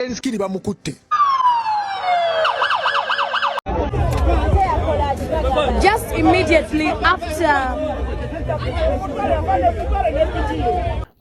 Alien bamukutte. Just immediately after.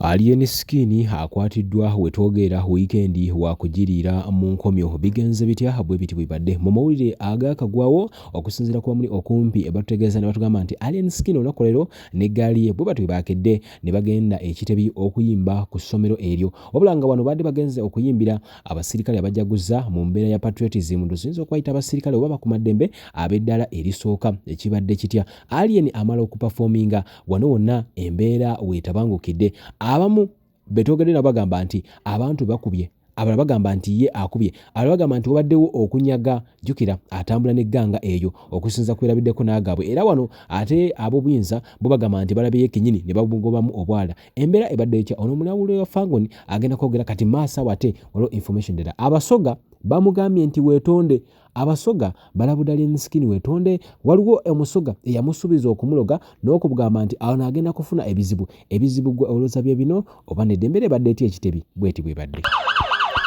Alien Skin akwatiddwa wetwogerera wiikendi wakugiriira mu nkomyo. Bigenze bitya bwe biti bwibadde mu mawulire agakagwawo okusinziira ku bamuli okumpi batutegeeza ne batugamba nti Alien Skin olunaku leero n'eggaali ye bwe batyo baakedde ne bagenda e Kitebi okuyimba ku ssomero eryo, wabula nga wano baadde bagenze okuyimbira abasirikale abajaguza mu mbeera ya patriotism, tuyinza okubayita abasirikale oba bakumaddembe ab'eddaala erisooka. Ekibadde kitya, Alien amala okupafominga wano wonna embeera weetabangukidde. Abamu betwogedde nabo bagamba nti abantu bakubye, abalala bagamba nti ye akubye, abalala bagamba nti wabaddewo okunyaga. Jjukira atambula n'egganga eyo okusinza ku berabiddeko n'agaabwe, era wano ate ab'obuyinza bo bagamba nti balabye ye kennyini ne bamugobamu obwala. Embeera ebadde etya? Ono omunawulire wa Fangoni agenda kwogera kati maaso awo, ate waliwo information ddala. Abasoga bamugambye nti weetonde. Abasoga balabudde Alien Skin weetonde. Waliwo omusoga eyamusuubiza okumuloga n'okugamba nti ono agenda kufuna ebizibu. Ebizibu gwe olowooza bye bino oba nedda? Embeera ebadde etya Ekitebi? Bweti bwebadde.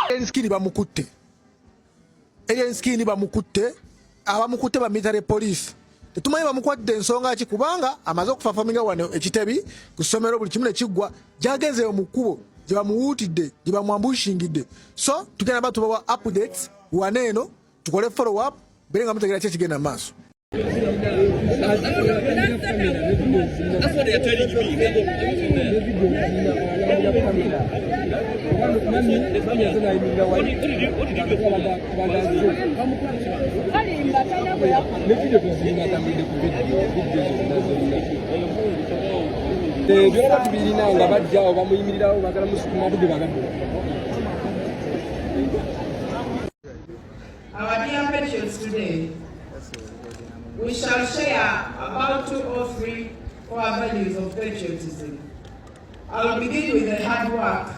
Alien Skin bamukutte. Alien Skin bamukutte. Abamukutte ba military police. Tetumanyi bamukwadde ensonga ki, kubanga amaze okufafaminga wano Ekitebi ku ssomero, buli kimu ne kiggwa, gyagenzeeyo mu kkubo gye bamuwuutidde, gye bamwambushingidde. So tugenda ba tubawa updates wano eno, tukole follow up bere nga mutegeera ki ekigenda mu maaso. That's what they are telling me. What did you do? Ne video tuzirina, atambulidde ku video zonna zonna. Byonna tubirina nga bajja awo bamuyimirirawo bagala musukuma budde bagadde. Our dear patriots, today we shall share about two or three core values of patriotism. I will begin with the hard work.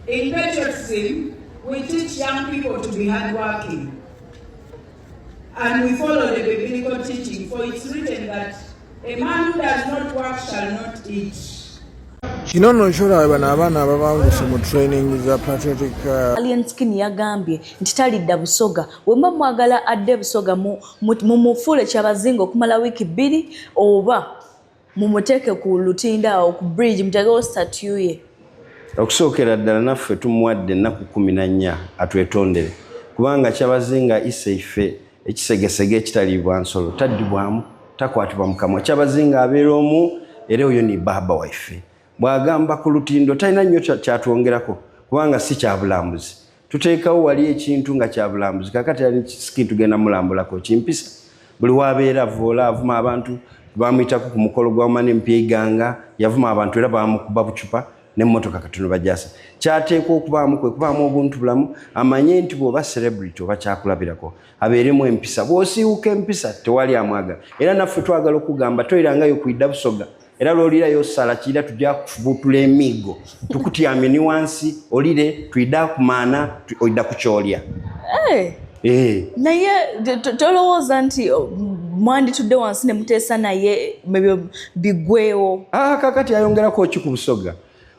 In patriotism, we teach young people to be hardworking. And we follow the biblical teaching, for it's written that a man who does not work shall not eat. Kino nno kyolaba bano abaana ababanguse mu training za patriotic Alien Skin yagambye nti talidda Busoga. Wemba mwagala adde Busoga, mumufuule kyabazinga okumala wiiki 2 oba mumuteeke ku lutindo awo ku bridge, muteekewo statue ye. Okusookera ddala naffe tumuwadde ennaku 14 atwetondere, kubanga kyabazinga ise ife ekisegesege ekitaliibwa nsolo, taddibwamu, takwatibwa mukamwa. Kyabazinga abeera omu, era oyo ni baaba waife. Bw'agamba ku lutindo talina nnyo kyatwongerako, kubanga si kyabulambuzi. Tuteekawo wali ekintu nga kyabulambuzi, kakati ali siki tugenda mulambulako kimpisa. Buli wabeera avoola, avuma abantu. Bamuyitako ku mukolo gwa mani mpiganga, yavuma abantu era bamukuba bucupa n'emmotoka katono bajasa. Kyateekwa okubaamu kwe kubaamu obuntu bulamu, amanye nti bw'oba celebrity oba kyakulabirako, abeeremu empisa. Bw'osiiwuka empisa, tewali amwagala. Era naffe twagala okugamba toyirangayo kwidda Busoga, era lwolirayo osala kiira tujja kufubutula emiggo tukutyamye ni wansi olire twidda kumaana oidda kukyolya. Eh. Naye tolowooza nti mwanditudde wansi ne muteesa naye ebyo biggweewo? Ah, kakati ayongerako ki ku Busoga?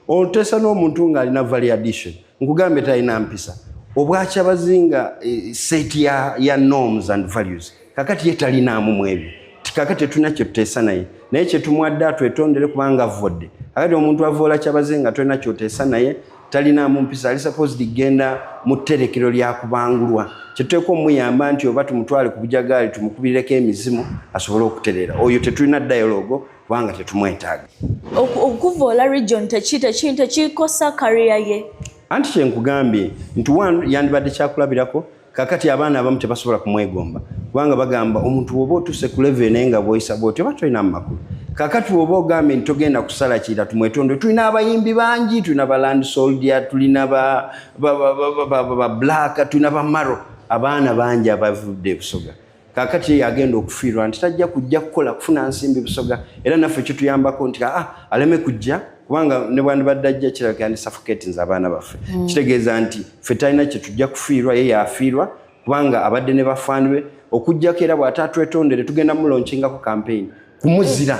Oteesa n'omuntu ng'alina value addition? Nkugambye talina mpisa. Obwakyabazinga set ya norms and values, kakati ye talinaamu mu ebyo. Kakati tetulina kyetuteesa naye, naye kyetumwadde atwetondere kubanga avodde. Kakati omuntu avoola kyabazinga, tolina kyoteesa naye, talinaamu mpisa. Ali supposed genda mu tterekero lyakubangulwa. Kyetuteekwa omuyamba nti oba tumutwale ku bujagaali, tumukubirireko emizimu asobole okutereera. Oyo tetulina dialogue kubanga tetumwetaaga. Okuvoola region tekikosa career ye? Anti kyenkugambye nti one yandibadde kyakulabirako. Kakati abaana abamu tebasobola kumwegomba kubanga bagamba omuntu woba otuuse ku level naye nga bwoyisa bwoti oba tolina mu makulu. Kakati woba ogambye nti togenda kusala kiira, tumwetonde. Tulina abayimbi bangi, tulina ba Land Soldier, tulina ba Black, tulina ba Maro, abaana bangi abavudde e Busoga. Kakati ye agenda okufiirwa nti tajja kujja kukola kufuna nsimbi Busoga, era naffe kituyambako nti aa aleme kujja, kubanga ne bwandibadde ajja kirabika yandi suffocatinze abaana baffe. Kitegeeza nti ffe talina kyetujja kufiirwa, ye yafiirwa kubanga abadde ne bafaani be okugjako. Era bw'ate atwetondere, tugenda mulaunchinga campaign kumuzira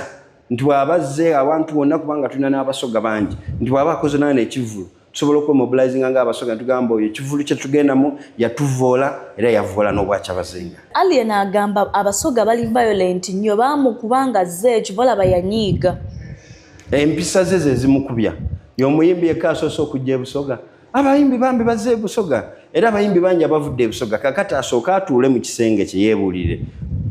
nti bw'aba azze awantu wonna, kubanga tulina n'Abasoga bangi, nti bw'aba akoze naana ekivvulu. Tusobola okwemobilizinga nga Abasoga netugamba oyo ekivulu kyetugendamu yatuvoola era yavoola n'Obwakyabazinga. Alien agamba Abasoga bali violent nnyo, baamukubanga azze ekyo balaba yanyiiga. Empisa ze zezimukubya. Y'omuyimbi yekka asoose okujja e Busoga. Abayimbi bambi bazze e Busoga era abayimbi bangi abavudde e Busoga. Kakati asooke atuule mu kisenge kye yeebuulirire.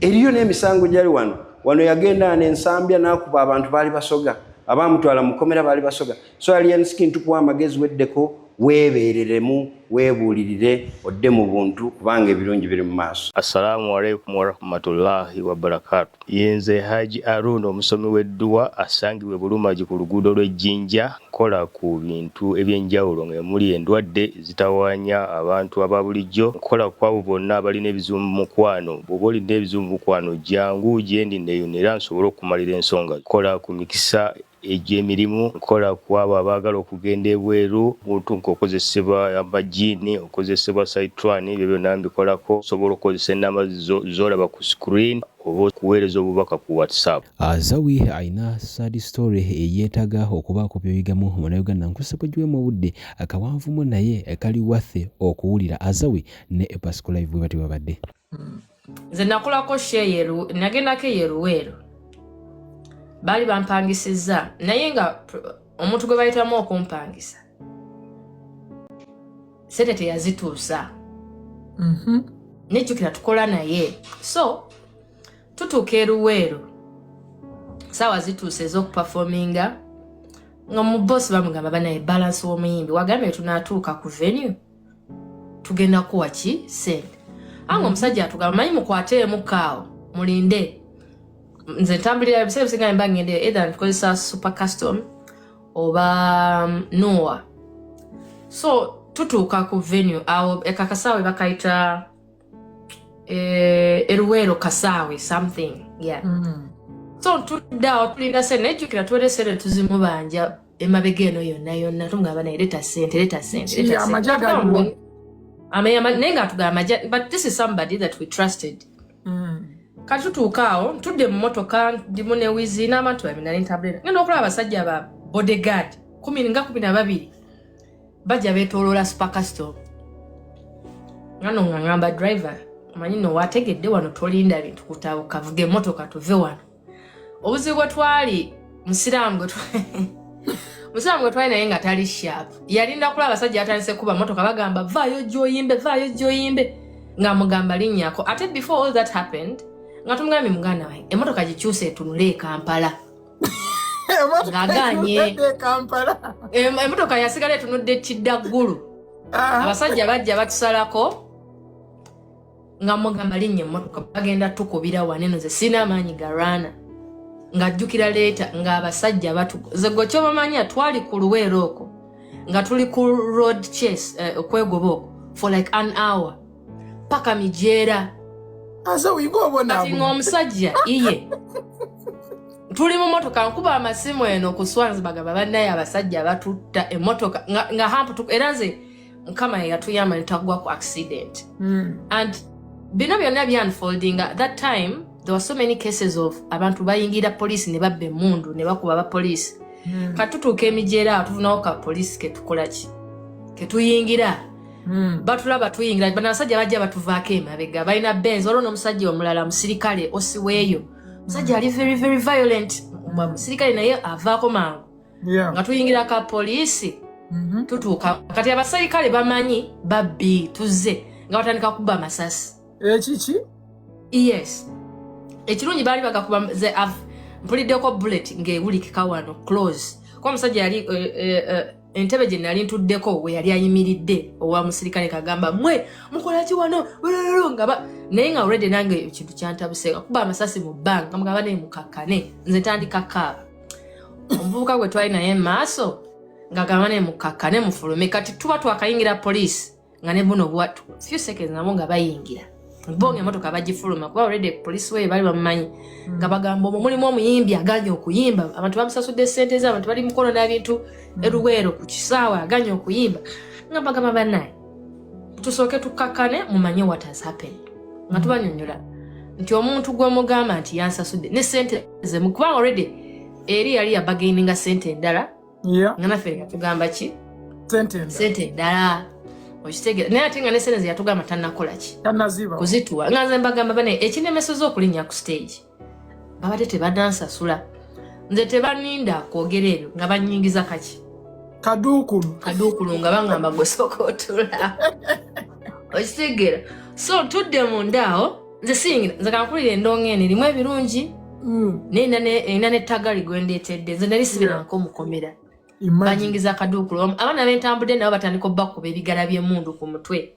Eriyo n'emisango gyali wano. Wano yagenda n'ensambya n'akuba abantu baali Basoga. Abaamutwala mu kkomera baali Basoga. So Alien Skin tukuwa amagezi weddeko, weebeereremu, weebuulirire odde mu buntu kubanga ebirungi biri mu maaso. Assalaamu alaikum warahmatullahi wabarakatu. Yenze Haji Aruna omusomi w'edduwa asangibwa e Bulumagi ku luguudo lw'e Jinja. Nkola ku bintu eby'enjawulo nga muli endwadde ezitawaanya abantu aba bulijjo. Nkola ku abo bonna abalina ebizibu mu mukwano. Bw'oba olina ebizibu mu mukwano jangu gyendi neeyune era nsobole okukumalira ensonga. Nkola ku mikisa egy'emirimu, nkola ku abo abaagala okugenda ebweru, omuntu ng'okozesebwa amajiini, okozesebwa saitwani, ebyo byonna mbikolako. Osobola okukozesa ennamba z'olaba ku screen oba okuweereza obubaka ku WhatsApp. Azawi alina sad story eyeetaga okubaako by'oyigamu Munnayuganda nkusaba ogiweemu obudde kawanvumu naye kali worth okuwulira. Azawi ne A Pass ku live bwe batyo babadde. Nze nakolako sheyeru, nagendako eyeruweero, baali bampangisizza, naye nga omuntu gwe bayitamu okumpangisa sente teyazituusa. Nejjukira tukola naye, so tutuuka eruweero, saawa zituuse ez'okuperforminga, nga mu bosi bamugamba, "Banaye, balance w'omuyimbi wagambye tunaatuuka ku venue tugenda kuwa ki sente." Anga omusajja atugamba, "Manyi mukwateemu kaawo mulinde." Nze ntambulira ebiseera ebisinga mba ngende either nkozesa Super Custom oba Noah. So tutuuka ku venue awo ekakasaawe bakayita eruweero kasaawe something, yeah. So tudde awo tulinda sente, nejjukira tuwere sente tuzimubanja emabega eno yonna yonna, tumugamba, "Naye leeta sente, leeta sente, leeta sente." Amagye galiwo. Naye nga atugamba amagye, but this is somebody that we trusted. Kati tutuuka awo, ntudde mu motoka, ndimu ne Wizi n'abantu babiri nali ntambulira, ngenda okulaba abasajja ba bodyguard kumi nga 12 bajja beetooloola Super Custom. Nga no nga ngamba driver, "Omanyi no wategedde wano, tolinda bintu kutabuka, vuga emmotoka tuve wano." Obuzibu bwe twali, musiraamu gwe twali naye nga tali sharp, yalinda kulaba abasajja batandise kuba motoka, bagamba, "Vaayo gyoyimbe, vaayo gyoyimbe," nga mugamba linnyako. Ate before all that happened nga tumugambye, "Muganda wange, emmotoka gikyuse etunule e Kampala." Ng'aganye. Kampala. Emmotoka yasigala etunudde kiddaggulu. Abasajja bajja batusalako, nga mugamba, "Linnya emmotoka, bagenda tukubira waneno." Nze sirina amaanyi galwana, ng'ajjukira leeta ng'abasajja batu ze gwe kyobamanya twali ku Luweero okwo nga tuli ku road chase, okwegoba okwo for like an hour paka Mijeera. Ase wiga obona. Kati ng'omusajja iye tuli mu motoka, nkuba amasimu eno ku Swangz, bagamba, "Bannaye, abasajja batutta emmotoka," nga hump era nze Mukama ye yatuyamba ne tagwa ku accident. And bino byonna byanfoldinga. That time there were so many cases of abantu bayingira poliisi ne babba emmundu ne bakuba abapoliisi. Kati tutuuka emijeera awo, tuvunawo ka poliisi ketukola ki ketuyingira, batulaba tuyingira, bano abasajja bajja batuvaako emabega, balina Benz. Waliwo n'omusajja omulala musirikale osiweeyo, musajja ali very very violent, musirikale naye avaako mangu. Nga tuyingira ka poliisi, tutuuka, kati abaserikale bamanyi babbi tuzze, nga batandika kuba amasasi. Ekiki? Yes, ekirungi baali bagakuba ze mpuliddeko bullet ng'ewulikika wano close, kuba omusajja yali entebe gye nali ntuddeko we yali ayimiridde owa musirikale, kagamba, "Mwe mukola ki wano?" Lololo, nga naye nga already nange ekintu kyantabuse, kuba amasasi mu bbanga, nga mugamba, "Naye mukakkane." Nze ntandika kaaba, omuvubuka gwe twali naye maaso ng'agamba, "Naye mukakkane, mufulume." Kati tuba twakayingira poliisi, nga ne buno bwa few seconds nabo nga bayingira bo nga emotoka bagifuluma, kuba already poliisi we bali bamumanyi, nga bagamba, "Omwo mulimu omuyimbi aganye okuyimba, abantu bamusasudde sente ze, abantu bali mukono n'ebintu eruweero ku kisaawe, aganye okuyimba." Nga bagamba, "Bannaye, tusooke tukakkane mumanye what has happened." Nga tubanyonyola nti omuntu gwe mugamba nti yansasudde ne sente ze, kubanga already eri yali yabargaininga sente endala, nga naffe nga tugamba ki? Sente endala, okitegeera? Naye ate nga ne sente zeyatugamba tannakola ki? Tanaziba. Kuzituwa. Nga nze mbagamba, bane, ekinemeseza okulinnya ku stage, babadde tebanansasula. Nze tebaninda kwogera ebyo nga banyingiza kaki? Kaduukulu. Kaduukulu, nga baŋŋamba, "Gwe sooka otula." Okitegeera? So ntudde munda awo, nze siyingira. Nze kankulira endongo eno erimu ebirungi, naye erina nettagali gwendeetedde. Nze nali sibiranko mukomera. Imagine. Banyingiza kaduukulu, abaana bentambudde nabo batandika obbakuba ebigala by'emmundu ku mutwe,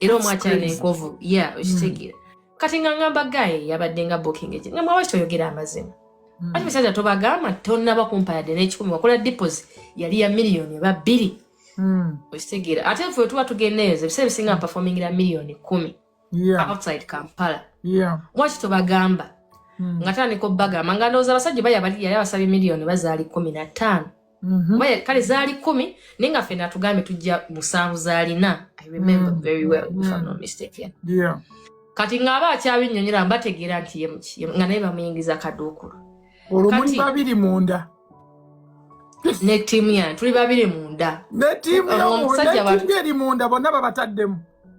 era omu akyalina enkovu ya, okitegeera? Kati nga ngamba gaye yabadde nga booking agent, nga mwawaki toyogera amazima? Ati musajja tobagamba, tonnaba kumpa yadde n'ekikumi. Wakola deposit yali ya miliyoni oba 2. Okitegeera? Ate ffe tuba tugenda eyo, ebiseera ebisinga mpafomingira miliyoni 10 outside Kampala. Waki tobagamba? Nga tandika obbagamba, nga ndowooza abasajja baya bali yali abasabye miliyoni bazaali 15. Oba kale zaali 10, naye nga ffenna tugambye tujja 7 zaalina. I remember very well, if I'm not mistaken. Kati ng'aba akyabinnyonnyola, mbategeera nti ye muki, nga naye bamuyingiza kaduukulu. Olwo muli Kati babiri munda? Ne ttiimu yange tuli babiri munda. Ne ttiimu Omusajja ne ttiimu eri munda, bonna babataddemu.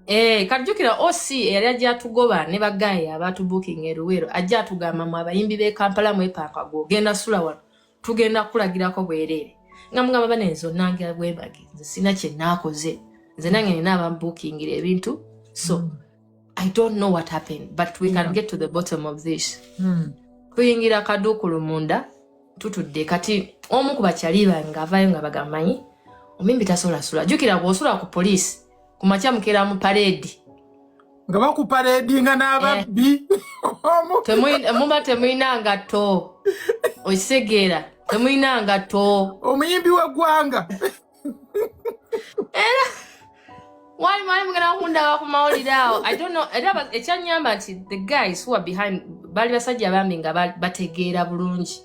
Eh, kati jjukira OC eyali ajja atugoba ne bagaye abaatubuukinga e Luweero, ajja atugamba, "Mu abayimbi b'e Kampala mwepanka, gw'ogenda sula wano, tugenda kukulagirako bwereere." Nga mugamba, "Bane, nze onangira bwebage, nze sina kye naakoze, nze nange nina abambuukingira ebintu, so I don't know what happened, but we can get to the bottom of this." Tuyingira kaduukulu munda, tutudde. Kati omu ku bakyali bange ng'avaayo nga bagamanyi omuyimbi tasobola sula. Jjukira bw'osula ku poliisi, ku makya mukeera mu parade. Nga bakuparedinga n'ababbi. Muba temulina ngatto, okitegeera? Temulina ngatto. Omuyimbi w'eggwanga. Era wali mwali mugenda kundaba ku mawulire awo, I don't know. Era ekyanyamba nti the guys who are behind baali basajja bambi nga bategeera bulungi.